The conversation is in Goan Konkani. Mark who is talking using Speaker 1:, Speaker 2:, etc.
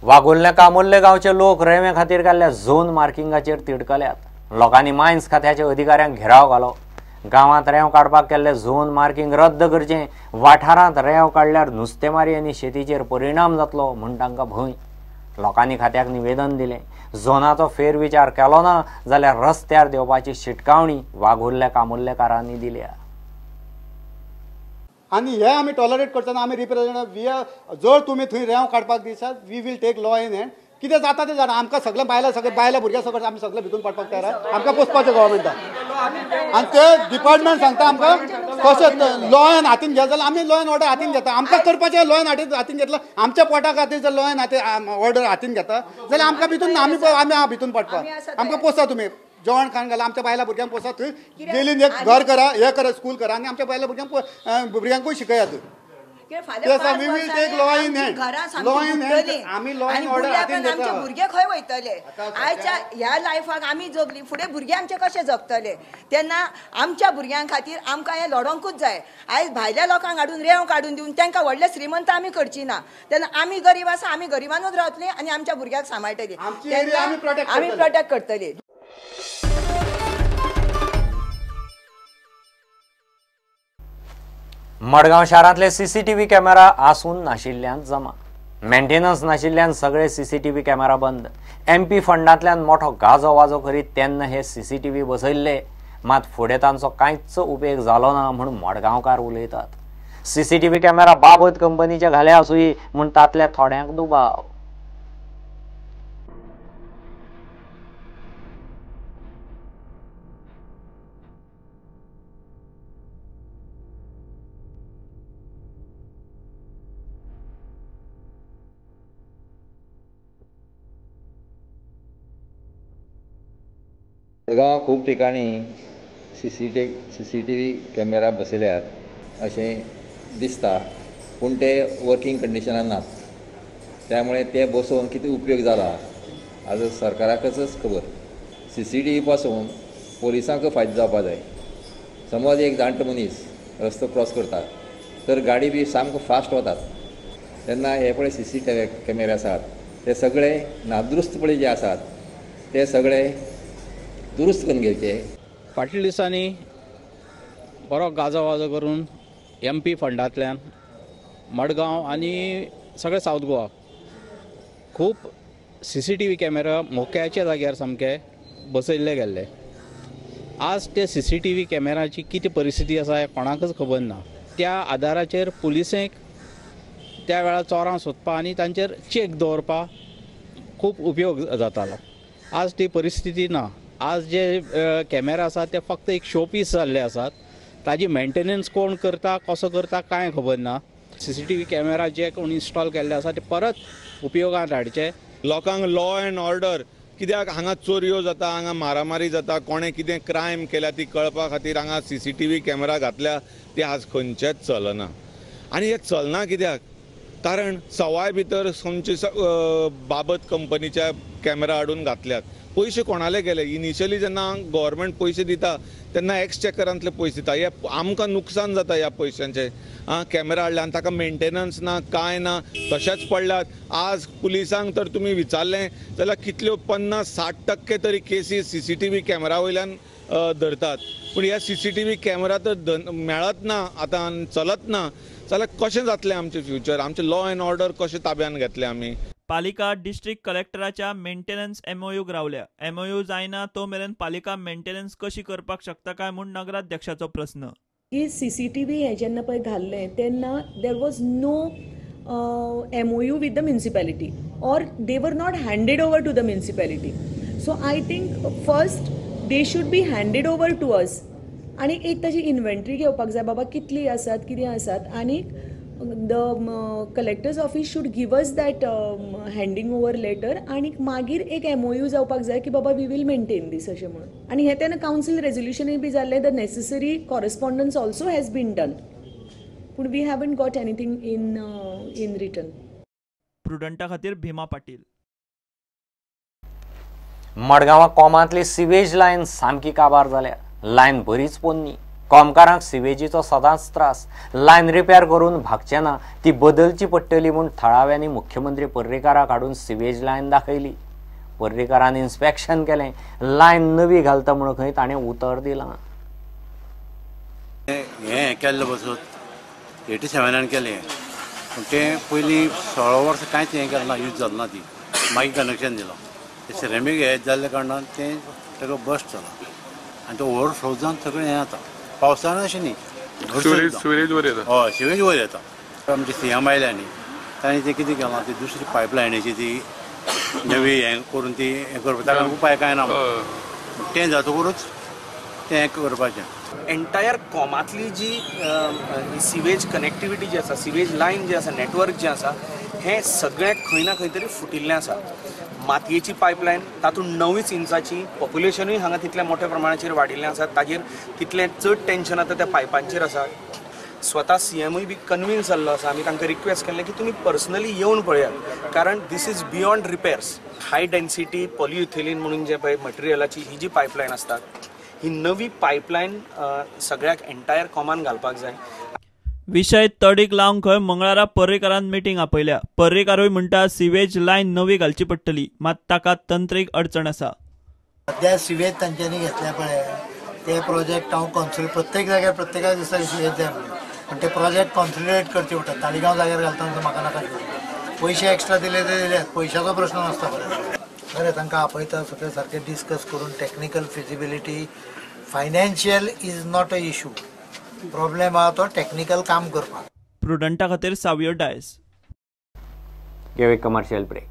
Speaker 1: वाघुर्ले कामुर्ले गांवचे लोक रेंवे खातीर केल्ल्या झोन मार्किंगाचेर तिडकल्यात. लोकांनी मायन्स खात्याच्या अधिकाऱ्यांक घेराव घालो. गांवांत रेंव काडपाक केल्ले झोन मार्किंग रद्द करचें, वाठारांत रेंव काडल्यार नुस्तेमारी आनी शेतीचेर परिणाम जातलो म्हूण तांकां भंय. लोकांनी खात्याक निवेदन दिलें. झोनाचो फेरविचार केलो ना जाल्यार रस्त्यार देंवपाची शिटकावणी वाघुर्ले कामुर्लेकारांनी दिल्या.
Speaker 2: आनी हे आमी टॉलरेट करतना आमी रिप्रेझेंट we are जर तुमी थंय रेंव काडपाक दिसात we will take law in hand. कितें जाता तें जाणा, आमकां सगळें बायलां सगळें बायलां भुरग्यां सगळें आमी सगळें भितून पडपाक तयार आसा. आमकां पोसपाचें गव्हर्मेंटाक आनी ते डिपार्टमेंट सांगता आमकां कशें लॉ एन हातीन घेत जाल्यार आमी लॉ एन ऑर्डर हातीन घेता. आमकां करपाचें लॉ एन हातीन घेतला, आमच्या पोटा खातीर जर लॉ एन ऑर्डर हातीन घेता जाल्यार आमकां भितून आमी आमी भितून पडपाक आमकां पोसता तुमी. जेवण खाण घाला आमच्या बायलां भुरग्यांक पोसता थंय जेलीन एक घर करा, हें करा, स्कूल करा आनी आमच्या बायलां भुरग्यांक भुरग्यांकूय शिकयात.
Speaker 3: भुरगे खंय वयतले? आयच्या ह्या लायफाक आमी जगली, फुडें भुरगे आमचे कशे जगतले? तेन्ना आमच्या भुरग्यां खातीर आमकां हें लडोंकूच जाय. आयज भायल्या लोकांक हाडून रेंव काडून दिवन तांकां व्हडले श्रीमंत आमी करची ना. तेन्ना आमी गरीब आसा, आमी गरिबानूच रावतली आनी आमच्या भुरग्याक सांबाळटली, आमी प्रोटेक्ट करतली.
Speaker 1: मडगांव शारांतले सीसीटीव्ही कॅमेरा आसून नाशिल्ल्यान जमा, मेंटेनन्स नाशिल्ल्यान सगळे सीसीटीव्ही कॅमेरा बंद. एमपी फंडांतल्यान मोठो गाजो वाजो करीत तेन्ना हे सीसीटीव्ही बसयल्ले, मात फुडें तांचो कांयच उपेग जालो ना म्हूण मडगांवकार उलयतात. सीसीटीव्ही कॅमेरा बाबत कंपनीचे घाले आसूय म्हूण तांतल्या थोड्यांक दुबाव.
Speaker 4: मडगांव खूब ठिकाणी सीसीटीव्ही कॅमेरा बसयल्यात अशें दिसता, पूण ते वर्किंग कंडिशनान नात. त्यामुळे ते बसोवन कितें उपयोग जाला आज सरकाराकच खबर. सीसीटीव्ही पासून पोलिसांक फायदो जावपा जाय. समज एक जाणटो मनीस रस्तो क्रॉस करता तर गाडी बी सामको फास्ट वतात, तेन्ना हे पळय सीसीटीव्ही कॅमेरे आसात ते सगळे नादुरुस्त पळय जे आसात ते सगळे दुरुस्त करून घेवचे.
Speaker 5: फाटल्या दिसांनी बरो गाजो वाजो करून एम पी फंडांतल्यान मडगांव आनी सगळे सावथ गोवा खूब C C T V camera मोक्याच्या जाग्यार सामके बसयल्ले गेल्ले. आज ते सी सी टी व्ही कॅमेराची कितें परिस्थिती आसा हें कोणाकच खबर ना. त्या आदाराचेर पुलिसेक त्या वेळार चोरां सोदपा आनी तांचेर चेक दवरपा खूब उपयोग जातालो. आज ती परिस्थिती ना. आज जे कॅमेरा आसात ते फक्त एक शो पीस जाल्ले आसात. ताजी मेंटेनन्स कोण करता, कसो करता कांय खबर ना. C C T V camera जे कोण इन्स्टॉल केल्ले आसा ते परत उपयोगांत हाडचे.
Speaker 6: लोकांक लॉ एंड ऑर्डर कित्याक हांगा चोरयो जाता, हांगा मारामारी जाता, कोणें कितें क्रायम केल्या ती कळपा खातीर हांगा C C T V camera घातल्या, ते आज खंयचेच चलना. आनी हें चलना कित्याक? कारण सवाय भितर खंयचे बाबत कंपनीच्या कॅमेरा हाडून घातल्यात. पयशे कोणाले गेले? इनिशियली जेन्ना गव्हर्मेंट पयशे दिता तेन्ना एक्सचेकरांतले पयशे दिता. हे आमकां नुकसान जाता ह्या पयशांचें. आं, कॅमेरा हाडले आनी ताका मेंटेनन्स ना, कांय ना, तशेंच पडल्यात. आज पुलिसांक तर तुमी विचारलें जाल्यार कितल्यो 50-60% तरी केसी C C T V camera वयल्यान धरतात. पूण ह्या C C T V camera तर मेळत ना आतां, चलत ना जाल्यार कशें जातलें आमचें फ्युचर? आमचें लॉ एंड ऑर्डर कशें ताब्यान घेतलें आमी?
Speaker 7: पालिका डिस्ट्रिक्ट कलेक्टराच्या मेंटेनन्स एमओयूक रावल्या. एमओयू जायना तो मेरेन पालिका मेंटेनन्स कशी करपाक शकता काय म्हूण नगराध्यक्षाचो प्रस्न.
Speaker 8: की सीसीटीव्ही हे जेन्ना पळय घाल्लें तेन्ना there was no MOU with the municipality or they were not handed over to the municipality. So I think first they should be handed over to us आनी एक ताजी इन्व्हेंटरी घेवपाक जाय, बाबा कितली आसात, कितें आसात. आनी the collector's office should give us that handing over letter आनी मागीर एक एमओयू जावपाक जाय की बाबा we will maintain दीस अशें म्हणून. आनी हें तेन्ना कावन्सील रेजोल्युशनूय बी जाल्लें, the necessary correspondence also has been done, पूण we haven't got anything in return.
Speaker 7: प्रुडंटा खातीर भीमा पाटील.
Speaker 1: मडगांवां कोमांतली सिवेज लायन सामकी काबार जाल्या. लायन बरीच पोन्नी. कोमकारांक सिवेजीचो सदांच त्रास. लायन रिपेर करून भागचे ना, ती बदलची पडटली म्हूण थळाव्यांनी मुख्यमंत्री पर्रीकाराक हाडून सिवेज लायन दाखयली. पर्रीकारान इन्स्पेक्शन केलें. लायन नवी घालता म्हूण खंय ताणें उतर दिलां.
Speaker 9: हें केल्लें बसत 87 केलें, पूण तें पयलीं 16 वर्सां कांयच हें केलें ना, यूज जालें ना ती. मागीर कनेक्शन दिलो. तें सिरेमीक हें जाल्ल्या कारणान तें ताका बस्ट जाला आनी तो ओवरफ्लो जावन सगळें हें जाता. पावसान अशें न्ही,
Speaker 10: सिवेज वयर येता.
Speaker 9: हय, सिवेज वयर येता. आमचे सीएम आयले न्ही, ताणें तें कितें केलां, ती दुसरी पायपलायनीची ती नवी हें करून ती हें करपाक ताका उपाय कांय ना. तें जातकूच तें करपाचें.
Speaker 11: एंटायर कॉमांतली जी सिवेज कनेक्टिविटी जी आसा, सिवेज लायन जी आसा, नेटवर्क जें आसा, हें सगळें खंय ना खंय तरी फुटिल्लें आसा. मातयेची पायपलायन, तातूंत 9 इंचाची, पॉप्युलेशनूय हांगा तितल्या मोठ्या प्रमाणाचेर वाडिल्लें आसा, ताजेर तितलें चड टेंशन आतां त्या पायपांचेर आसा. स्वता सीएमूय बी कन्विन्स जाल्लो आसा. आमी तांकां रिक्वेस्ट केल्लें की तुमी पर्सनली येवन पळयात, कारण this is beyond repairs. High density polyethylene म्हणून जें पळय मटेरियलाची ही जी पायपलायन आसता, ही नवी पायपलायन सगळ्याक एंटायर कॉमान घालपाक जाय.
Speaker 7: विशय तडीक लावंक खंय मंगळारा पर्रीकारान मिटींग आपयल्या. पर्रीकारूय म्हणटा सिवेज लायन नवी घालची पडटली, मात ताका तंत्रीक अडचण आसा.
Speaker 12: सद्या सिवेज तांच्यांनी घेतल्या पळय ते प्रोजेक्ट हांव कॉन्सिल प्रत्येक जाग्यार प्रत्येकाक दिसता सिवेज जाय म्हणून, पूण ते प्रोजेक्ट कॉन्सिलिडेट करचे पडटा. तालिगांव जाग्यार घालता म्हणून म्हाका नाका, पयशे एक्स्ट्रा दिले ते दिले, पयशाचो प्रश्न नासता. बरें बरें तांकां आपयता, सगळें सारकें डिस्कस करून technical feasibility, financial is not a issue, problem आहा तो टॅक्निकल काम करपाक.
Speaker 7: प्रुडंटा खातीर सावियो डायस.
Speaker 1: घेवया कमर्शियल ब्रेक.